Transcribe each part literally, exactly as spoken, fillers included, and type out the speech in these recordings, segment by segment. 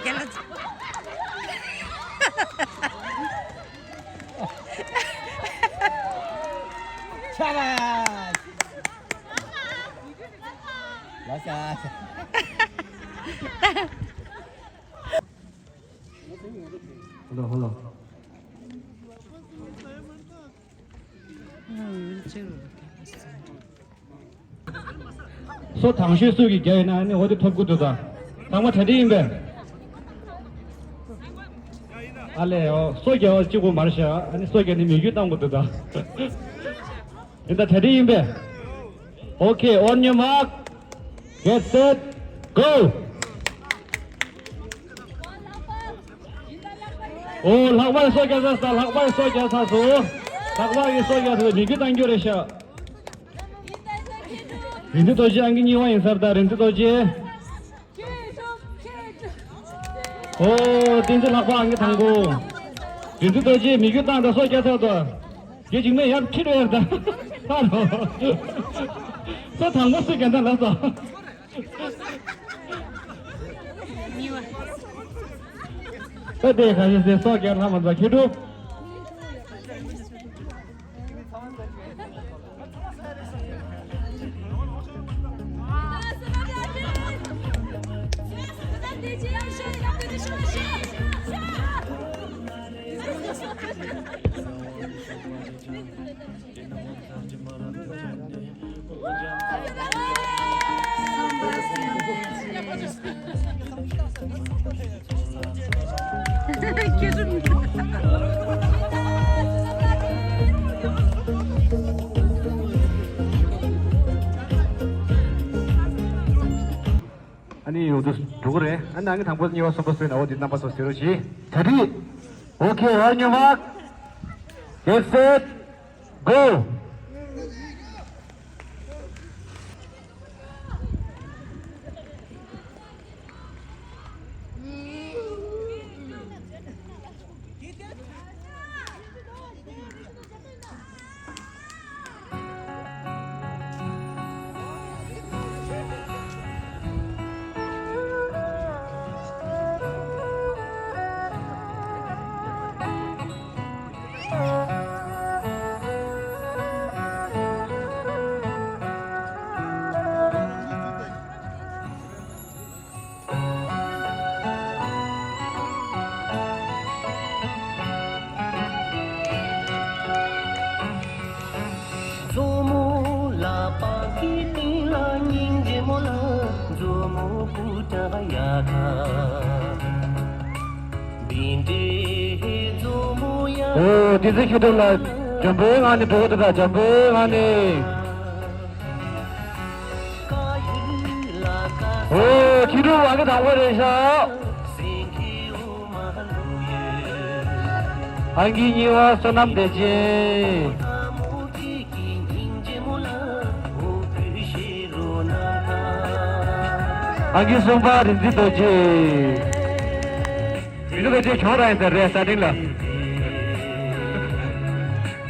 རྒྱལ་ལ། ཆ་ལ། ལ་ས། ཧོ་ལོ་ཧོ་ལོ། སོ་དང་ཤོས་སུ་གིས་རྒྱག་ཡོད་ན་ཨ་ནི་འོ་དེ་ཐོབ་དགོས་འདུག་ད། ཚང་མ་གྲ་སྒྲིག་ཡིན་པས། ཨ་ལས་ཨོ་སོ་རྒྱག་པ་གཅིག་པོ་མ་རེད་ཤག་ཨ་ནི་སོ་རྒྱག་ནི་མི་རྒྱུད་བཏང་དགོས་འདུག་ད། ཡིན་ད་གྲ་སྒྲིག་ཡིན་པས། Okay, on your mark, get set, go! ཨོ་ལྷག་པར་སོ་རྒྱག་ཚར་སོང་། ལྷག་པར་སོ་རྒྱག་ཚར་སོང་། ལྷག་པར་གྱི་སོ་རྒྱག་ཚར་སོང་། མི་རྒྱུད་བཏང་རྒྱུ་རེད་ཤག་རིག་འཛིན་རྡོ་རྗེ་ཨང་ཀི་གཉིས་པ་ཡིན་ས་རེད་ད། རིག་འཛིན་རྡོ་རྗེ། ཨོ་བསྟན་འཛིན་ལྷག་པ་ཨང་ཀི་དང་པོ། རིག་འཛིན་རྡོ་རྗེ་མི་རྒྱུད་བཏང་ད་སོ་རྒྱག་ཚར་ད། རྒྱལ་འཇིགས་མེད་ཡར་ཁྲིད་རེད་ད། ཧ་རོ། སོ་དང་པོ་སུ་རྒྱག་ད་ལབ་སོང་། ད་དེ་ག་ཤེད་ཟེར་སོ་རྒྱག་ལྷ་མ་ཚ་ཁྱེད་དྲུག་ཨ་ནི་ཡོང་དུས་འགྲོ་གི་རེད། ཨ་ནི་ཨང་ཀི་དང་པོ་གཉིས་པ་གསུམ་པ་སོན་ཨོ་དེ་རྣམ་པ་ཚོ་ཟེར་རོགས་གྱིས། གྲ་སྒྲིག Okay, on your mark, get set, go! ཨོ། བསྟན་འཛིན་མཁྱེན་གྲུབ་ལགས་འཇམ་པོའི་ངང་ནས་འགྲོ་གི་འདུག་ད། འཇམ་པོའི་ངང་ནས། ཨོ། མཁྱེན་གྲུབ་ཨང་ཀི་དང་པོ་རེད་ཤག་ཨང་ཀི་གཉིས་པ་བསོད་ནམས་བདེ་ཆེན། ཨང་ཀི་གསུམ་པ་རིག་འཛིན་རྡོ་རྗེ། རིག་འཛིན་རྡོ་རྗེ་གྱོང་རག་ཡིན་ཟེར་རེད་ས་སྟེང་ལ།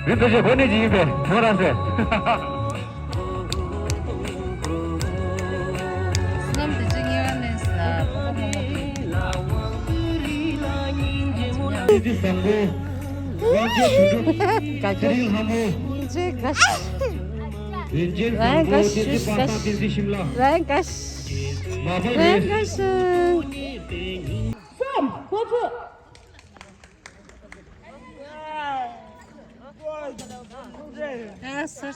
རིག་འཛིན་རྡོ་རྗེ་གོ་གནས་ཅིག་ཡིན་པས་གྱོང་རག་ཟེར། བསོད་ནམས་བདེ་ཆེན་གཉིས་པ་ལེན་ས། བསྟན་འཛིན་བཟང་པོ། དབང་ཆེན་དོན་གྲུབ། ཚེ་རིང་ལྷ་མོ། རིན་ཆེན་བཟང་པོ། བསྟན་འཛིན་པ་སངས། བསྟན་འཛིན་ཤིམ་ལ། མ་པ་ལེ། ཨ་སར།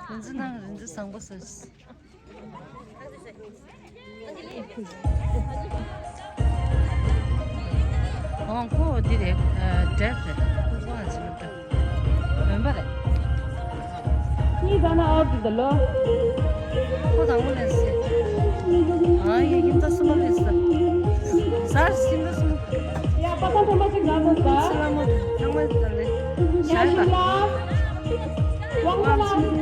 རིན་ཆེན་དང་རིན་ཆེན་བཟང་པོ་སར། ཨོང་ཁོ་འདི་རེད། ཨ་ཌེབ་རེད། ཁོ་ཨ་ཅི་ལབ་ད། འོན་པ་རེད། གཉིས་ད་ན་ཨའོ་འདི་ད་ལོ། ཁོ་དང་པོ་ལེན་སྲིད། ཨ་ཡེ་ཡིན་ད་གསུམ་པ་ལེན་སྲིད། ཟར་ཟིན་ད་གསུམ། ཡ་པ་སངས་ཐེངས་མ་གཅིག་ང་ཚོ་ཟ། ཚེ་ལ་མོ་ཐང་མ་ད་ལེ། ཡ་ཤིང་ལ། དབང་ཚེ་ལ།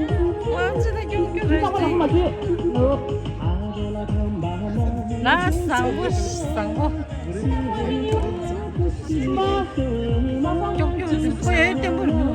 དབང་ཚེ་ད་ཀྱོང་ཀྱོང་རེད་དེ། ལ་བཟང་པོ་བཟང་པོ། ཀྱོང་ཀྱོང་ཟིན་པོ་ཡ་བརྟན་པོ་རེད།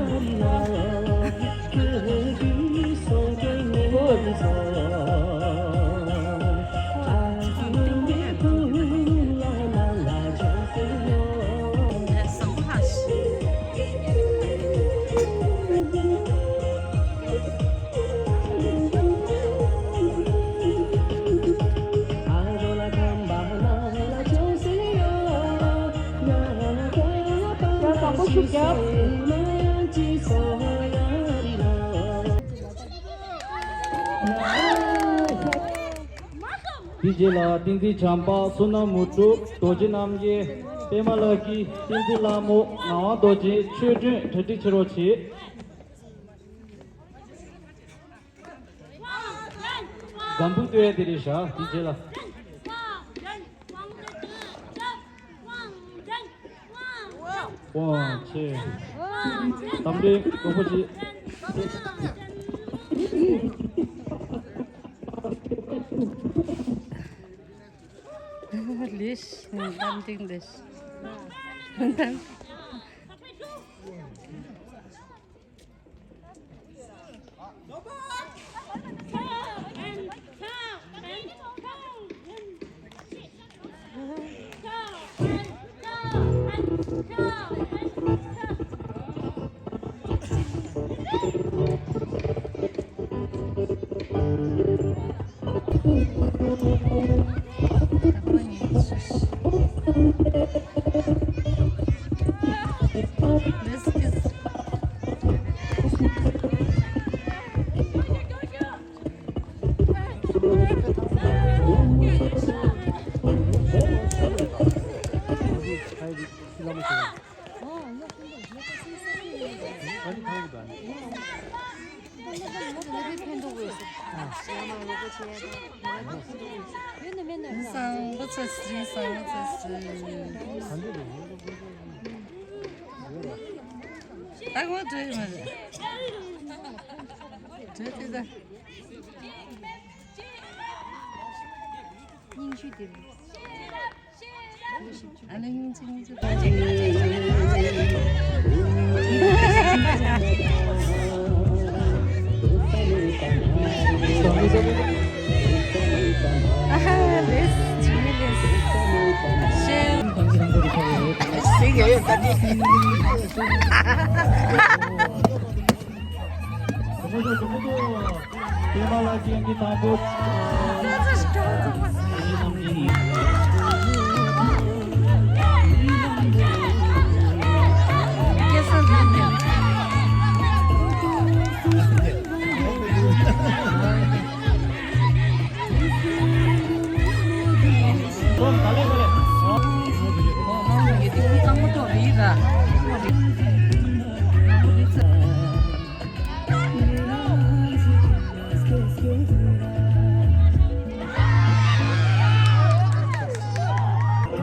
དེ་རྗེས་ལ་བསྟན་འཛིན་བྱམས་པ། བསོད་ནམས་མུ་ཏོ། རྡོ་རྗེ་རྣམ་རྒྱལ། པདྨ་ལགས་ཀྱིས་བསྟན་འཛིན་ལྷ་མོ། ངག་དབང་རྡོ་རྗེ། ཆོས་སྒྲོན། གྲ་སྒྲིག་བྱེད་རོགས་བྱེད། སྒམ་པོ་བཏོན་ཡ་དེ་རེད་ཤག་དེ་རྗེས་ལ། དབང་ཆེ། གཏམ་དཔེ་རྡོག་པོ་ཆེ། ལེགས། གཏམ་དཔེ་ལེགས། སྙིང་ཆུ་དེ་རུ། ཨ་ནི་སྙིང་ཆུ་སྙིང་ཆུ། ཨ་ཧ་ལེས་ཇི་མི་ལེས། ཤེས། སེང་གེ་ཡོད་ད་ནི། པདྨ་ལགས་ཀྱིས་དང་པོ།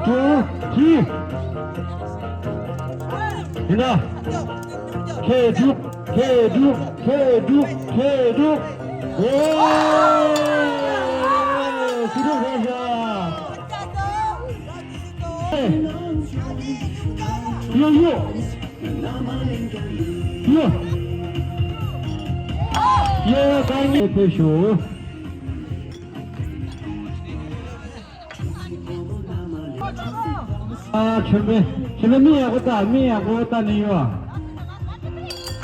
ཀྲུའུ་ཧྲི། ཡིན་ན། ཁེ་དྲུག་ཁེ་དྲུག་ཁེ་དྲུག་ཁེ་དྲུག་ཨོ། སུ་ཐུག་རེད་ཤག་ཡོ་ཡོ། ཡོ། ཡོ་གང་ཉིད་ཕེབས་ཤོག་ཨ། ཆོས་འཕེལ། ཆོས་འཕེལ་མིག་ཡག་པོ་ལྟ། མིག་ཡག་པོ་ལྟ་ནས་ཡོད།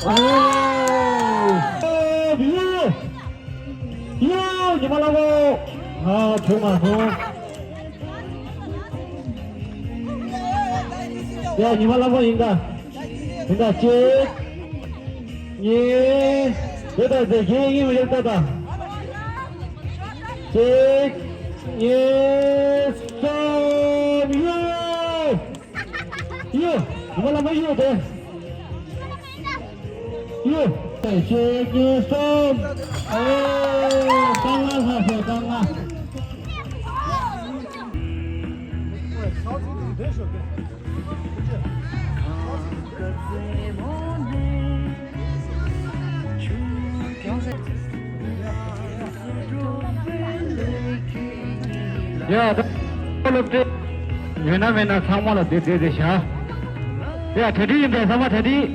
ཨོ། ཨོ། ཡོ། ཡོ། ཉི་མ་ལྷ་མོ། ཨ། བྱུང་མ་སོང་། ཡ། ཉི་མ་ལྷ་མོ་ཡིན་ད། ཡིན་ད། གཅིག་གཉིས། དེ་ལྟར་དེ་གཞན་གཉིས་མི་ཡོད་ད་ད། གཅིག་གཉིས། གསུམ། ཡོ། ཡོ། ཉི་མ་ལྷ་མོ་ཡོ་དེ། ཡོ། གཅིག་གཉིས། གསུམ། ཨེ། རྐང་ལག་ལྷ་སའི་རྐང་ལག་ཡ། ད་སློབ་གྲྭའི་ཡོད་ན་མེད་ན་ཚང་མ་ལ་དེ་དེ་དེ་བྱ། ཡ། གྲ་སྒྲིག་ཡིན་པས། ཚང་མ་གྲ་སྒྲིག་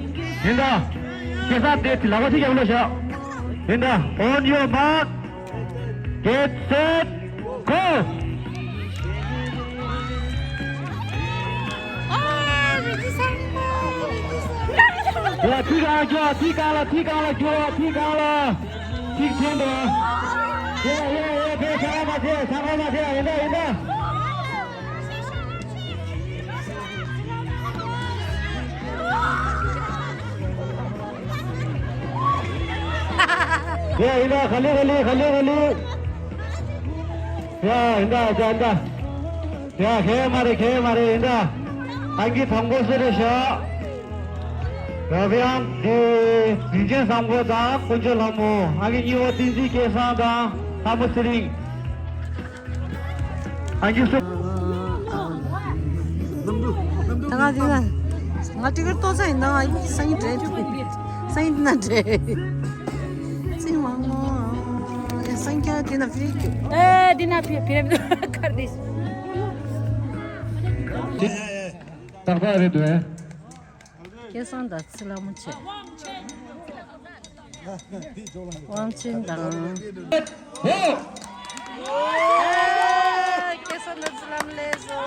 ཡིན་ད། སྐལ་བཟང་དེ་ལག་པ་ཐིག་ཡག་ལོ་བྱ། ཡིན་ད། On your mark, get set, go! ཡ། ཐིག་གང་ལ་རྒྱོ། ཐིག་གང་ལ། ཐིག་གང་ལ་རྒྱོ། ཐིག་གང་ལ། ཐིག་ཆེན་པོ། ཡ་ཡ་ཡ། དེ་ཆ་ར་མ་དེ། ཆ་ར་མ་དེ། ཡིན་ད་ཡིན་ད། ཡ་ཡིན་ད་ག་ལེ་ག་ལེ་ག་ལེ་ག་ལེ། ཡ་ཡིན་ད་ཡ་ཡིན་ད། ཡ་ཁྱད་མ་རེད་ཁྱད་མ་རེད་ཡིན་ད། ཨང་ཀི་དང་པོ་སུ་རེད་ཤག་རབ་དབྱངས་འདི་རིན་ཆེན་བཟང་པོ་དང་དཀོན་མཆོག་ལྷ་མོ། ཨང་ཀི་གཉིས་པ་བསྟན་འཛིན་སྐལ་བཟང་དང་ལྷ་མོ་ཚེ་རིང་། ཨང་ཀི་སུ། ང་དེ་ང་ང་ཏི་ཀར་ཏོ་ཚ་ཡིན་ན་ང་སང་ཉིན་འདྲེ་སང་ཉིན་ན་འདྲེ་སང་ཉིན་མང་མོ་ཡ་སང་ཁྱེད་དེ་ན་ཕི་རི་ཀྱུ། ཨེ་དེ་ན་ཕི་ཕི་རེ་ཁར་དེ། ཏག་ཏག་རེད་འདུག་ཨེ། སྐལ་བཟང་དང་ཚེ་ལྷ་མོ་བྱས། དབང་ཆེན་དང་། ཧོ། སྐལ་བཟང་དང་ཚེ་ལྷ་མོ་ལེགས་སོ།